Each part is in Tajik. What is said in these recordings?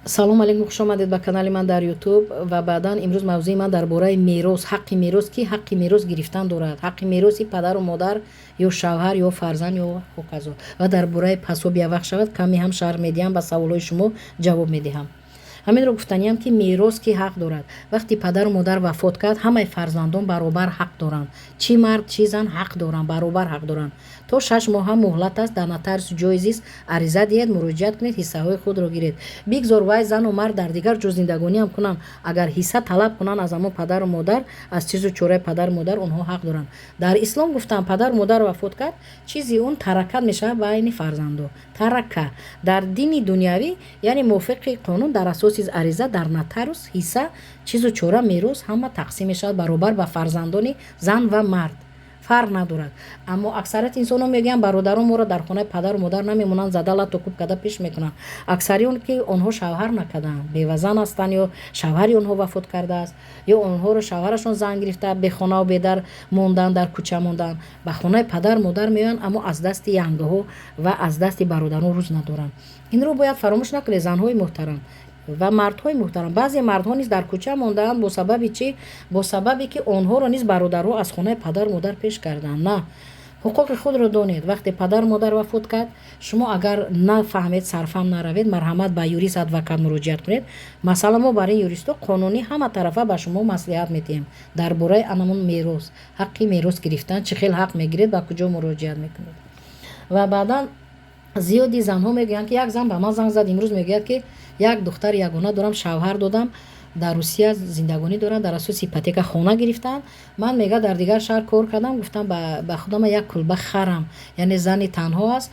Салом алейкум, хуш омадед ба канали ман дар Ютуб. Ва баъдан имрӯз мавзӯи ман дар бораи мерос, ҳаққи мерос, ки ҳаққи мерос гирифтан дорад, ҳаққи мероси падару модар ё шавҳар ё фарзанд ё ҳоказо. Ва дар бораи пособия вақт шавад, каме ҳам шарҳ медиҳам, ба саволҳои шумо ҷавоб медиҳам. Ҳаминро гуфтаниям, ки мерос ки ҳақ дорад? Вақте падару модар вафот кард, ҳамаи фарзандон баробар ҳақ доранд, чӣ мард, чӣ зан, ҳақ доранд, баробар ҳақ доранд. То 6 моҳа муҳлат аст. Дар нотариусу ҷои зист ариза диҳед, муроҷиат кунед, ҳиссаҳои худро гиред. Бигзор вай зану мард дар дигар ҷо зиндагониам кунанд, агар ҳисса талаб кунанд аз ҳамон падару модар, аз чизу чораи падару модар онҳо ҳақ доранд. Дар ислом гуфтам, падару модар вафот кард, чизи он тарака мешавад байни фарзандо, тарака. Дар дини дунявӣ, яъне мувофиқи қонун, дар асоси ариза дар нотариус ҳисса, чизу чора, мерос ҳама тақсим мешавад баробар ба фарзандони зан ва мард, фарқ надорад. Аммо аксарияти инсонҳо мегӯянд, бародарон моро дар хонаи падару модар намемонанд, зада, лату куб карда пеш мекунанд. Аксари он ки онҳо шавҳар накардаанд, бевазан ҳастанд, ё шавҳари онҳо вафот кардааст, ё онҳоро шавҳарашон зан гирифта, бехонаву бедар мондаанд, дар кӯча мондаанд. Ба хонаи падару модар меоянд, аммо аз дасти янгаҳо ва аз дасти бародарон рӯз надоранд. Инро бояд фаромӯш накунед, занҳои муҳтарам ва мардҳои муҳтарам. Баъзе мардҳо низ дар кӯча мондаанд. Бо сабаби чӣ? Бо сабабе ки онҳоро низ бародарҳо аз хонаи падару модар пеш карданд. На, ҳуқуқи худро донед. Вақте падару модар вафот кард, шумо агар нафаҳмед, сарфаҳм наравед, марҳамат, ба юрист, адвокат муроҷиат кунед. Масалан, мо бар ин юристҳо қонунӣ ҳама тарафа ба шумо маслиҳат медиҳем дар бораи анамон мерос, ҳаққи мерос гирифтан, чӣ хел ҳақ мегиред, ба куҷо муроҷиат мекунед. Ва баъдан зиёди занҳо мегӯянд, ки як зан ба ман занг зад имрӯз, мегӯяд, ки як духтари ягона дорам, шавҳар додам, дар Русия зиндагонӣ доранд, дар асоси ипотека хона гирифтаанд. Ман, мега, дар дигар шаҳр кор кардам, гуфтам, ба худама як кулба харам. Яъне зани танҳо аст,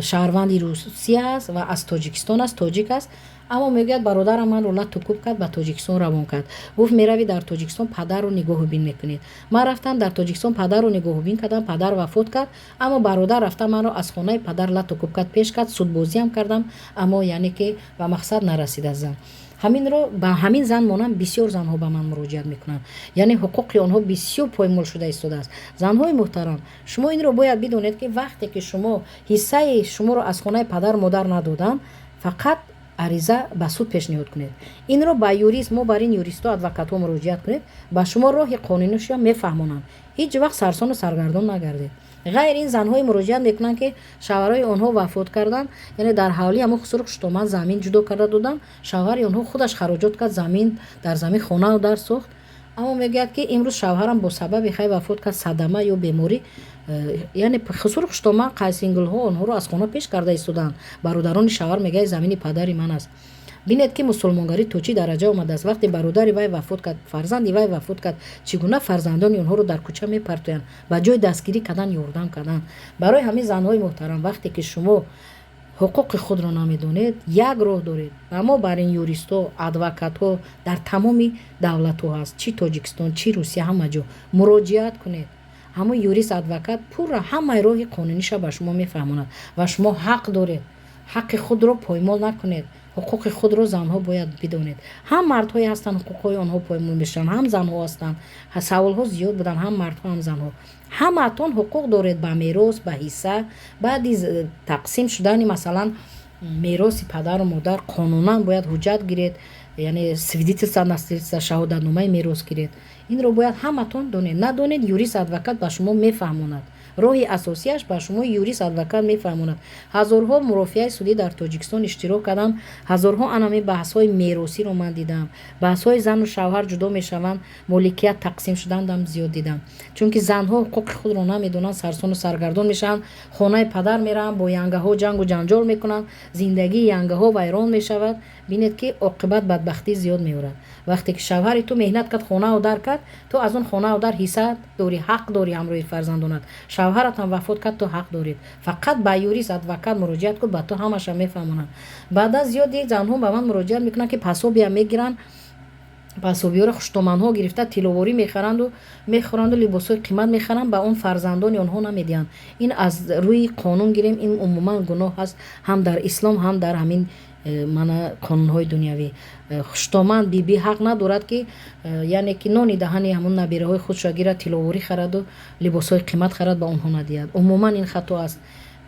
шаҳрванди Русия аст ва аз Тоҷикистон аст, тоҷик аст. Аммо мегӯяд, бародарам манро лату куб кард, ба Тоҷикистон равон кард. Гуфт, меравӣ дар Тоҷикистон, падарро нигоҳубин мекунед. Ман рафтам, дар Тоҷикистон падарро нигоҳубин кардам, падар вафот кард, аммо бародар рафта манро аз хонаи падар лату куб кард, пеш кард. Судбозиам кардам, аммо яъне ки ба мақсад нарасида зан. Ҳаминро ба ҳамин зан монанд бисёр занҳо ба ман муроҷиат мекунанд, яъне ҳуқуқи онҳо бисёр поймол шуда истодааст. Занҳои муҳтарам, шумо инро бояд бидонед, ки вақте ки шумо ҳиссаи шуморо аз хонаи падару модар надоданд, фақат ариза ба суд пешниҳод кунед. Инро ба юрист, мо бар ин юристҳо, адвокатҳо муроҷиат кунед, ба шумо роҳи қонунишро мефаҳмонанд. Ҳеҷ вақт сарсону саргардон нагардед. Ғайр ин, занҳое муроҷиат мекунанд, ки шавҳарҳои онҳо вафот карданд, яъне дар ҳавлии ҳамон хусуру хуштоман замин ҷудо карда доданд, шавҳари онҳо худаш хароҷот кард, замин дар замин хонау дар сохт. Аммо мегӯяд, ки имрӯз шавҳарам бо сабаби хай вафот кард, садама ё беморӣ, яъне хусуру хуштоман, қайсингулҳо онҳоро аз хона пеш карда истодаанд. Бародарони шавҳар мегӯяд, замини падари ман аст. Бинед, ки мусулмонгарӣ то чӣ дараҷа омадааст. Вақте бародари вай вафот кард, фарзанди вай вафот кард, чӣ гуна фарзандони онҳоро дар кӯча мепартоянд, ба ҷои дастгирӣ кардан, ёрдам кардан. Барои ҳамин, занҳои муҳтарам, вақте ки шумо ҳуқуқи худро намедонед, як роҳ доред. Ба мо бар ин юристҳо, адвокатҳо дар тамоми давлатҳо ҳаст, чӣ Тоҷикистон, чӣ Русия, ҳама ҷо муроҷиат кунед. Ҳамон юрист, адвокат пурра ҳамаи роҳи қонуниша ба шумо мефаҳмонад ва шумо ҳақ доред, ҳаққи худро поймол накунед. Ҳуқуқи худро занҳо бояд бидонед. Ҳам мардҳое ҳастанд, ҳуқуқҳои онҳо поймол мешаванд, ҳам занҳо ҳастанд. Саволҳо зиёд буданд, ҳам мардҳо, ҳам занҳо. Ҳамаатон ҳуқуқ доред ба мерос, ба ҳисса. Баъди тақсим шудани, масалан, мероси падару модар, қонунан бояд ҳуҷҷат гиред, яъне свидетельство наследства, шаҳодатномаи мерос гиред. Инро бояд ҳаматон донед. Надонед, юрист, адвокат ба шумо мефаҳмонад. Роҳи асосиаш ба шумо юрист, адвокат мефаҳмонад. Ҳазорҳо мурофиаи судӣ дар Тоҷикистон иштирок кардам, ҳазорҳо анами баҳсҳои меросиро ман дидам. Баҳсҳои зану шавҳар ҷудо мешаванд, моликият тақсим шудандам зиёд дидам, чунки занҳо ҳуқуқи худро намедонанд, сарсону саргардон мешаванд, хонаи падар мераванд, бо янгаҳо ҷангу ҷанҷол мекунанд, зиндагии янгаҳо вайрон мешавад. Бинед, ки оқибат бадбахтӣ зиёд меорад. Вақте ки шавҳари ту меҳнат кард, хонау дар кард, ту аз он хонау дар ҳисса дорӣ, ҳақ дорӣ ҳамроҳи фарзандонат. Шавҳаратам вафот кард, ту ҳақ доред. Фақат ба юрист, адвокат муроҷиат кун, ба ту ҳамаша мефаҳмонанд. Баъдан зиёди занҳо ба ман муроҷиат мекунанд, ки пособия мегиранд, пособиёро хуштоманҳо гирифта, тилловорӣ мехаранду мехӯранду либосҳои қимат мехаранд, ба он фарзандони онҳо намедиҳанд. Ин аз рӯи қонун гирем, ин умуман гуноҳ аст, ҳам дар ислом, ҳам дар ҳамин мана қонунҳои дунявӣ. Хуштоман бибӣ ҳақ надорад, ки яъне ки нони даҳани ҳамон набираҳои худшо гирад, тилловорӣ хараду либосҳои қимат харад, ба онҳо надиҳад. Умуман ин хато аст.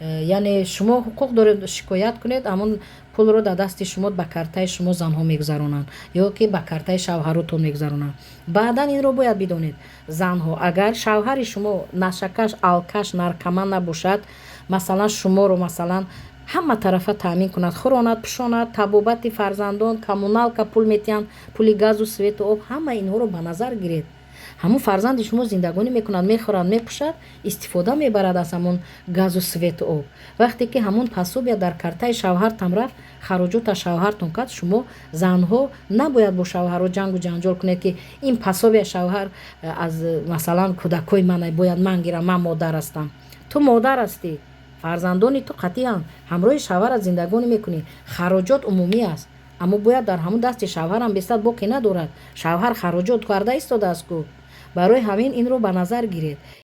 Яъне шумо ҳуқуқ доред шикоят кунед, ҳамон пулро дар дасти шумо, ба картаи шумо занҳо мегузаронанд ё ки ба картаи шавҳаротон мегузаронанд. Баъдан инро бояд бидонед, занҳо: агар шавҳари шумо нашакаш, алкаш, наркоман набошад, масалан, шуморо, масалан, ҳама тарафа таъмин кунад, хӯронад, пӯшонад, табобати фарзандон, коммуналка пул метиҳанд, пули газу свету об, ҳама инҳоро ба назар гиред. Ҳамон фарзанди шумо зиндагонӣ мекунад, мехӯрад, мепӯшад, истифода мебарад аз ҳамон газу свету об. Вақте ки ҳамон пособия дар картаи шавҳартам рафт, хароҷота шавҳартон кард, шумо занҳо набояд бо шавҳарҳо ҷангу ҷанҷол кунед, ки ин пособия шавҳар аз, масалан, кӯдакҳои ман бояд ман гирам, ман модар ҳастам. Ту модар ҳастӣ, фарзандони ту қатъиян ҳамроҳи шавҳарат зиндагонӣ мекунӣ. Хароҷот умумӣ аст, аммо бояд дар ҳамон дасти шавҳарам бистад, боке надорад, шавҳар хароҷот карда истодааст ку. Барои ҳамин инро ба назар гиред.